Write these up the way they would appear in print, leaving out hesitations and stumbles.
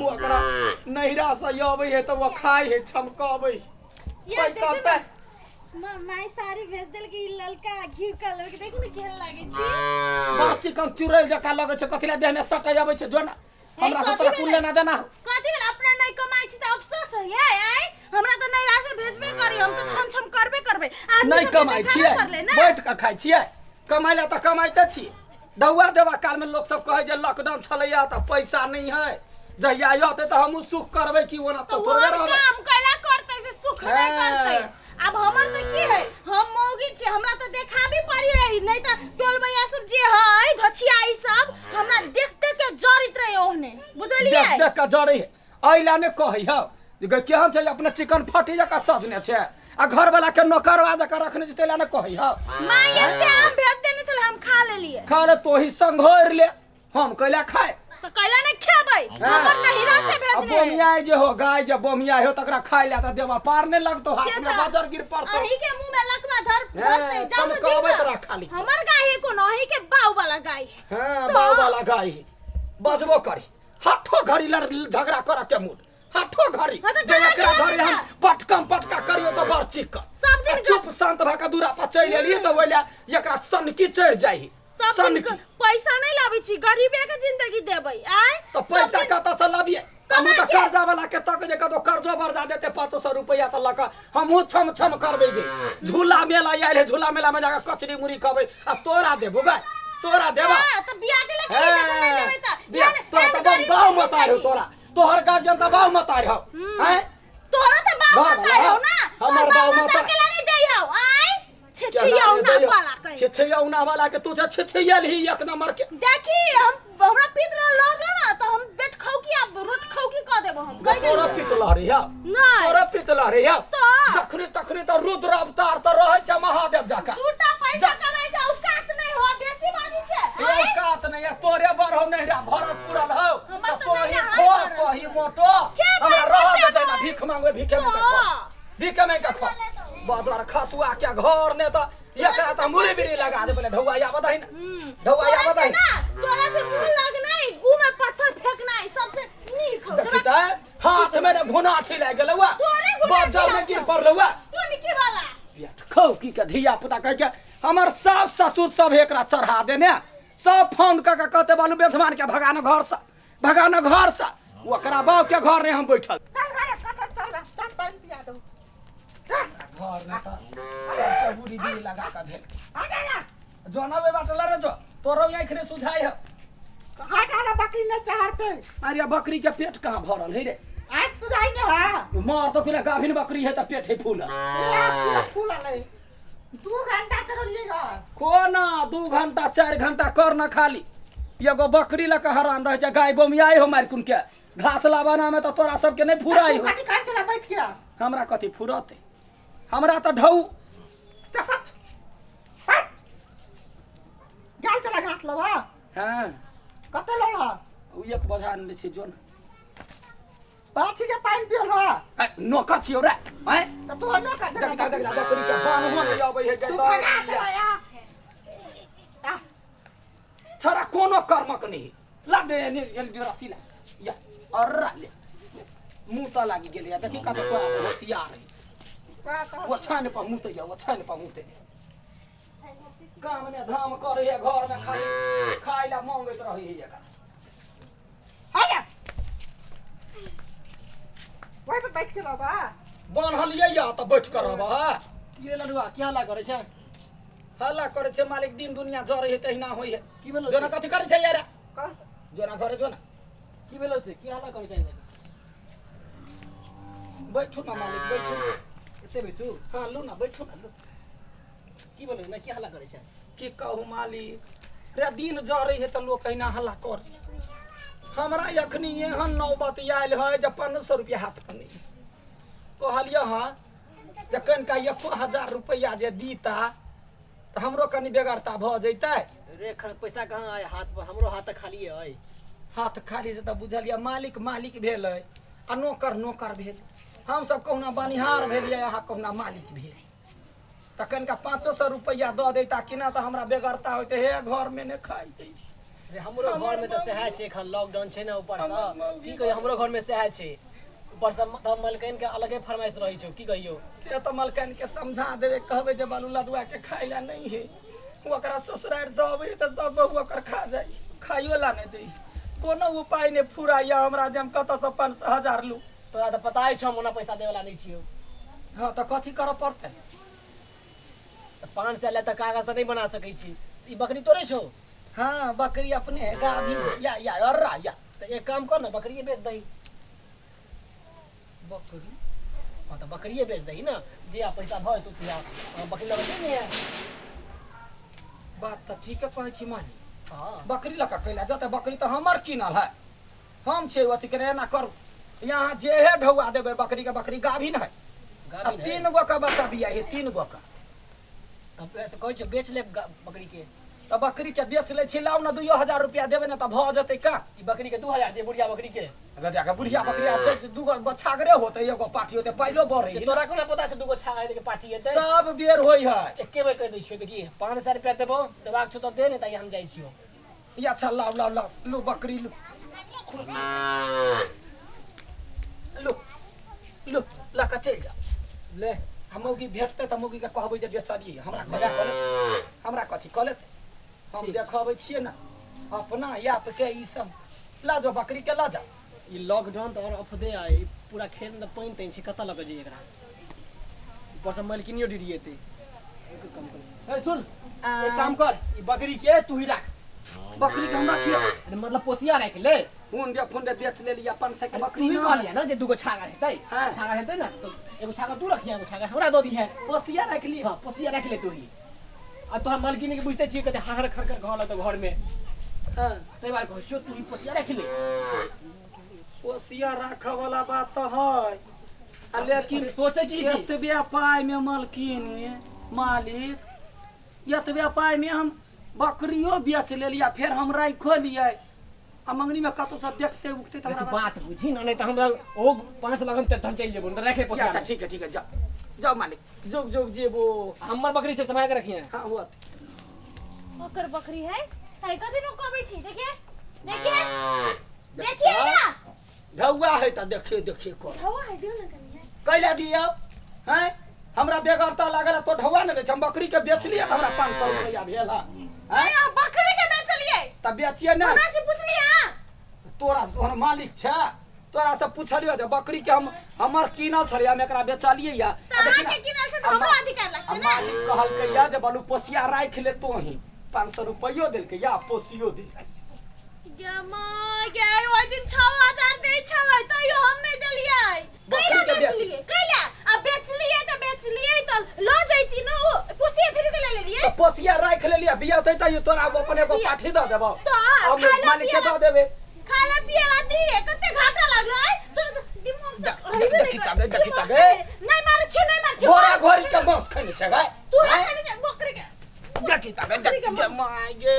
ओकरा नैहरा से अबै है तऽ ओ खाइ है छमकबै है। ये कोइ देखियौ कहतै ने, माय साड़ी भेज देलकै ई ललका घी कलर के, देखू ने केहन लागै छै। बड़ चिकन चुड़ैल जकाँ लगै छै, कथी लए देहमे सटै अबै छै? जो ने, हमरा से कथी तोरा भेलै? कुल लेना देना हो। कथी भेल? अपना नहीं कमाई छी तऽ अफसोस होइए? आय हमरा तऽ नैहरा से भेजबे करी, हम तऽ छम छम करबे करबै। आदमी नहि सबके कमाइ देखाबे छियै करलै ने। बैठ कऽ खाइ छियै। कमाइ लए तऽ कमाइते छियै। दौआ देबा कालमे लोक सब कहै जे लॉकडाउन छलैया तऽ पैसा नहि है, जहिया अतै तऽ हमहूँ सुख करबै कि ओना तऽ तऽ थोड़बे ओहन रहबै। काम कैला करतै से सुख नहि करतै। हँ। आब हमर तऽ की है, हम मौगी छी, हमरा तऽ देखाबी पड़ी है, नहीं तऽ टोलबैया सब जे है धछिया ई सब हमरा देख देख के जरित रहे ओहने, बुझलियै? देख देख कऽ जरै है। एहि लए नहि कहै हौ जे गै केहन छै, अपने चिकन फटी जकाँ सजने छै आ घरवला के नौकरवा जकाँ रखने छै, ताहि लए नहि कहै हौ। माय एते आम भेज देने छलै, हम खा लेलियै। खा ले, तोही संघोरि ले, हम कैला खाय? तऽ कैला नहि खेबै? हमर नहिरा से आ भेजने है। बोमियाइ जे हो, गाय जे बोमियाइ हो, तकरा खाय लए तऽ देबा पार नहि लगतौ, हाथ से में तऽ बजर गिर पड़तौ। अहीं के मुंह में लकवा धर हैं, धरतै। जाउ तऽ छमकबैत दिख रह खाली। हमर गाय है कोनो, अहीं के बाऊ वाला गाय है। हाँ तो- बाऊ वाला गाय है। बजबो करी हठो घड़ी लड़ झगड़ा कर के मूड हठो घड़ी। हाँ, तऽ जे कहाँ एकरा के घड़ी हम पटकम पटका करियो तऽ बड़ चिक्कन। सब दिन आ चुप शांत भऽ कऽ दूरा पर चलि एलियै तऽ ओहि लए एकरा सनकी चढ़ि जाइ। सब दिन सनकी। पैसा नहीं लाबै छी, गरीबे के जिंदगी देबै आय? तऽ पैसा सब दिन कतऽ से लबियै? हमहूँ तऽ कमा के। कर्जा वाला के तक जे कतौ कर्जो बर्जा देते 500 रुपया तऽ लऽ कऽ हमहूँ छम छम करबै गे। झूला मेला आयल है, झूला मेला में जाकऽ कचरी मुड़ी खबै आ तोरा देबो गे, तोरा देबा। हाँ, तऽ बियाह के लए कहि देबै, नहीं देबै तऽ बियाह एहन- तोरा एहन तऽ गरीब बाऊ के मतार हो जिंदगी। तोरा, तोहर गार्जियन तऽ बाऊ मतार हो। आँय तोरा तऽ बाऊ घर मतार वाला हो ना। हमर तोहर बाऊ मतार मतार। के लए नहीं दै हौ आय? छिछियौना वाला कहीं। छिछियौना वाला के, तू से छिछियल ही एक नंबर के। देखी, हम हमरा पीत लहर ना तो हम बेट खौकी आ रोट खौकी क देबो हम। कहि तोरा देलियै। पीत लहरी है? नहीं। तोरा पीत लहरी है? तो? जखनी तखनी तो रुद्र अवतार तो रहै छै महादेव जकाँ। दूटा पैसा कमाइ के औकात नहीं हो, बेसी बाजी छै। ये औकात नहीं है तोरे बर हो, नहीं रे भरल पुरल हो। हमर तऽ तऽ तोही नैया है खो भरल। तोही मोटो के हमरा भाई रह मोटे दे ना। भाई? भीख मांगवे, भीखे में खो, भीखे में खो। बाजार खसुआ के घर ने तऽ एकरा तऽ मुरी बिरी लगा दे बोले। ढौआ या बताही ना, ढौआ या तोरा से बताही। ना, तोरा से मुंह लगनाइ, गु में पत्थर फेंकनाइ सबसे नीक हौ। देखी तऽ हाथ में ने भुनाठी लागि गेलौ आ तोरे भुनाठी बाजार में लागतौ। गिर पड़लौ आ। तू निकी वाला। खौकी के धिया पुता कह के हमर सास ससुर सब एकरा चढ़ा देने, सब फोन कऽ के कहते बालू बेधमान के भगानो घर से, भगानो घर से। ओकरा बाप के घर नहीं हम बैठल। चल घरे, कतऽ चल, चल पानि पिया दो। घर में तऽ सबके बुरी दी लगा कऽ भेल। हट ना। जो ना वे बाटला रे, जो तोरो आँखि नहीं सुझाई है। हट ना, बकरी नहीं चढ़ते। अरे बकरी के पेट कहाँ भरल है रे? आज सुझाई नहीं है। मार तो फिर गाभिन बकरी है तऽ पेट है फूल। फूल नहीं, 2 घंटा चढ़लिएगा। कोना 2 घंटा 4 घंटा कर न, खाली एगो बकरी लऽ कऽ हरान रहै छै। गाय बोमियाइ हो मारि कुन के घास लाबाना में तऽ तोरा सबके नहि फुराइ हो। कथी कर चला बैठ के? हमरा कथी फुरत? हमरा तऽ ढौ चपत हट। गेल चला घास लबा। हाँ। कते लड़ा? ओ एक बजा आनने छै, जो न। पाछी के पानि पियल हा। ए, नौकर छियौ रे आँय? तऽ तू नौकर। देख देख देख, बकरी के बान्हो नहि अबै है। तू भगा दे आ। आ। छोरा कोनो कर्मक नहीं ला दे ने ने रस्सी ला या अर्रा ले, मुँह तऽ लागि गेलै। देखी कते तोरा से होशियार है। ओछान पर मुतै या, ओछान पर मुतै। काम ने धाम करे है, घर में खाली खाय ला मांगैत रहै है एकरा। आ जा। वही पर बैठ के रहबा। बान्हलियै या तऽ बैठ कर रहबा। की रे लडुआ, की हल्ला करै छै? हल्ला करै छै मालिक, दिन दुनिया जरै है तहिना होइ है। की भेलो? जोना कथी करै छै यार? कह। जोना घरे जो ना। की भेलो से? की हल्ला करै छै? बैठू ना मालिक, बैठू। एते बैसू? हाँ, लू ना, बैठू ना, लू। की भेलो ने, की हल्ला करै छै? की कहू मालिक रे, दिन जरै है तऽ लोक अहिना हल्ला कर। हमरा अखनी एहन नौबत आयल है जे 500 रुपया हाथ पर नहि। कहलियै हँ जे कनिका 1000 रुपैआ जे दीता तऽ हमरो कनि बेगरता भऽ जैतै। रे एखन पैसा कहाँ आय हाथ पर? हमरो हाथ तऽ खालिए अइ। हाथ खाली से तऽ बुझलियै मालिक मालिक भेलै आ नौकर नौकर भेल। हमसब कहुना बनिहार भेलियै, अहाँ कहुना मालिक भेल। तऽ कनिका 500 रुपैआ दऽ दैता कि ना, तऽ हमरा बेगरता होइतै। हे, घरमे नहि खाइ। रे हमरो घर में तऽ सएह छै, एखन लॉकडाउन छै ने ऊपर हमर से। मौगी। की कहियो, हमरो घर में सएह छै। ऊपर से तऽ मलकैन के अलगे फरमाइश रहै छौ, की कहियो। से तऽ मलकान के समझा देबै, कहबै जे बालू लडुआ के खाय ला नहीं है। ओकरा ससुरारि से अबै तऽ सब बहु ओकर खा जाइ, खाइयो ला नहि दै। कोनो उपाय नहि फुराइया हमरा जे हम कतऽसँ 500 1000 लू। तोरा तऽ पता छै हम ओना पैसा देवला नहि छियौ। हँ, तऽ कथी करऽ पड़तै? तऽ 500 ले तऽ कागज तऽ नहि बना सकै छी। ई बकरी तोरे छौ? हँ, बकरी अपने है, गाभी या या अर्रा या। तऽ एक काम कर ने, बकरिए बेच दही। बकरी? हँ, तऽ बकरिए बेच दही ने, जे आ पैसा भऽ जेतौ तिया बकरी लऽ कऽ नहि है। बात तऽ ठीके कहै छी मालिक। हँ, बकरी लऽ कऽ कैला जतऽ? बकरी तऽ हमर कीनल है, हम छियै अथी केने। एना करू, यहाँ जे हे ढौआ देबै बकरी के। बकरी गाभिन है आ गाभिन है। 3 गो के बच्चा बिया है, 3 गो के। तब तऽ कहै छियौ बेच ले बकरी के। तऽ बकरी के बेच लै छी, लाउ ने, 2000 रुपया देबै ने तऽ भऽ जेतै का? ई बकरी के 2000 दे, बुढ़िया बकरी के। गदिया के बुढ़िया बकरी आ छै, 2 गो छागरे होतै, एगो पाठी होतै, पहिलो बढ़ै से है। तोरा कोना पता छै दूगो छागर के पाठी हेतै? सब बेर होइ है। एके बेर कहि दै छियौ, देखी, 500 रुपया देबौ, देबाक छौ तऽ दे, नहि तऽ हम जाइ छियौ। या अच्छा, लाउ लाउ लाउ, लू बकरी, लू लू लू, लऽ कऽ चलि जाउ। ले। आ मौगी भेटतै तऽ मौगीके कहबै जे बेचलियै। हमरा कथी कऽ लेतै? हमरा कथी कऽ लेतै? हम ठीक। देखबै छियै ने अपना आपके। ई सब लऽ जाओ, बकरी के लऽ जाओ। ई लॉकडाउन तऽ आओर अफदे आइ, ई पूरा खेत में तऽ पानि तानि छै, कतऽ लऽ कऽ जइयै एकरा? ऊपर से मलकिनियो डिरिएतै। एक काम कर, ए सुन, एक काम कर, ई बकरी के तू ही राख। बकरी के हम रखिए? अरे मतलब पोसिया राख ले। फोन दे, फोन दे, बेच लेलियै 500 के तू बकरी ही ने। कहलियै ना जे दूगो छागर हेतै। हाँ। छागर हेतै ना तो एगो छागर तू रखिया, एगो छागर हमरा दऽ दिहे। पोसिया राखि लियै। हाँ, पोसिया राख ले तू ही। आ तोहर मलकिनी के बुझते छियै कते हाहर खरखर घर लगतौ घर में। हाँ। ताहि बार कहै छियौ, तू ही पोसिया राख ले। पोसिया राखऽ वाला बात तऽ है आ लेकिन सोचे की छी? एतबे पाइ में मलकिन मालिक, एतबे पाइ में हम बकरियो बेच लेलियै, फेर हम राखियो लियै आ मंगनी में कतौ से देखते उखते तऽ अरे तू हमरा बात बुझी ना, नहीं तो हमरा ओ 5 लगन ते हम चलि जेबो, नहीं तऽ राखे पोसिया। अच्छा ठीक है, ठीक है, जाओ जाओ मालिक, जोग जोग जेबो। हमर बकरी छै, सम्हारि के रखिहे। हाँ, होत। ओकर बकरी है है कथी नु कहबै छी? देखिए देखिए देखिए ना। ढौआ है तऽ देखिए देखिए कर। हवा है, दियौ ना कनी है। कैला दियौ हैं? हमरा बेगरता लागल तो ढौआ ने दै छै। हम बकरी के बेचलियै तऽ हमरा 500 रुपया भेल है। हैं? नहीं, बकरी के बेचलियै? तऽ बेचियै ने। हमरा से पुछलियै अहाँ? तोरा से तोहर मालिक छै, तोरा से पुछलियो जे बकरी के हम हमर कीनल छलै, हम एकरा बेचलियै या। तऽ अहाँके कीनल छै तऽ हमरो अधिकार आ लगतै ने। मालिक कहलकै या जे बलू पोसिया राखि ले तोही, 500 रुपैयो देलकै या पोसियो देलकै। गे माय गे, ओहि दिन 6000 दै छलै तैयो हम नहि देलियै। बकरी कैला के बेच- बेचलियै? कैला आ बेचलियै तऽ बेचलियै तऽ लऽ जैती ने, ओ पोसिया फिर के ले लेलियै। तऽ पोसिया राखि लेलियै, बिया तऽ तोरा अपन एगो पाठी दऽ देबौ। तऽ हम खाय ला मालिक के पियै दऽ देबै। खाय ला पियै ला दिए, कते घाटा लागलै तोरा तऽ दिमाग तऽ हेबे नहि देखी कर- तागे, देखी दिमाग तागे। नहि मारै छियौ, नहि मारै छियौ। घोड़ा घोड़ी के मांस खैने छै गाय? तू खाली छै बकरी के। देखी तागे, देखी जे माय गे।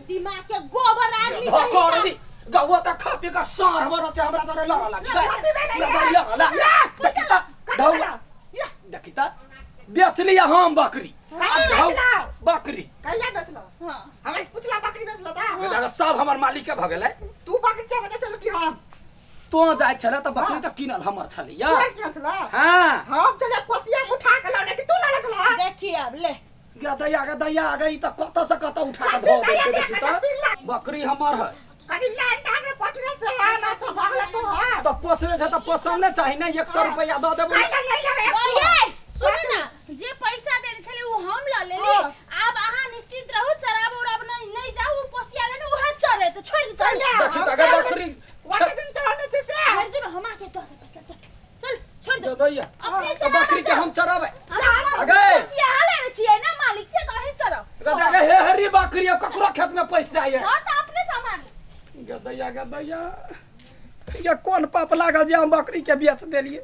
दिमाग के गोबर आदमी धकरनी गौआ तऽ खा पी कऽ साँढ़ बनल छै, हमरा तोरे लड़ऽ लागि गाय। हमरा तोरे लड़ऽ लाग। देखी तऽ ढौआ, देखी तऽ बेचलियै हम बकरी आ बकरी। कैला बेचलो? हाँ। हमरा पुछला बकरी बेचलो ता? दादा, सब हमर मालिक के भऽ गेलै। तू बकरी चबे चलो कि हम? तो जाइ छलै तऽ बकरी तऽ कीनल हमर छलैया। तू किया छला? हाँ। हम चले पोसिया में उठा के लौने कि तू लौने छला? देखिए अब ले। गे दैया, गे दैया, गे ई तऽ कतऽ से कतऽ उठा कऽ धऽ देलकै। देखी तऽ बकरी हमर है। कनी लाइन तार में पटले से है ना तो भागले तो है। तऽ पोसने छै तऽ पोसने चाही ने, 100 रुपैआ दऽ देबो। कैला नहीं लेबे? ये सुनू ना, जे पैसा देने छलै ओ हम लऽ लेली। हाँ। आब अहाँ निश्चिंत रहू, चराब उराब नहीं, नहीं जाउ। ओ पोसिया लेने उहे चरे तऽ छोड़ि दे, चल। कैला? देखी तऽ अगर बकरी वाटे दिन चढ़ने छै से। छोड़ि दे हम आके दऽ दे पैसा, चल चल, छोड़ दे। दे दैया। अपने तऽ बकरी के हम चराबै। अगे पोसिया लेने छियै ना मालिक से, तऽ अहीं चराउ। गदा गे हे हरी बकरी ककरो खेत में पैस जाइए। हाँ, तऽ अपने सामान। गदैया गदैया, ये कोन पाप लागल जे हम बकरी के बेच देलियै?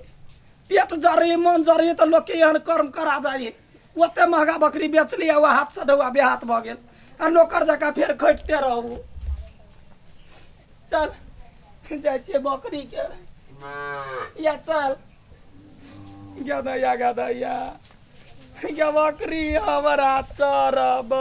पेट जरै मन जरै तऽ लोकके एहन कर्म करा जाइ। ओते महगा बकरी बेचलियै, ओ हाथ से ढौआ बेहाथ भऽ गेल आ नौकर जकाँ फेर खटिते रहू। चल जाइ छियै बकरी के या चल। गदैया गदैया गे, बकरी हमरा चरब।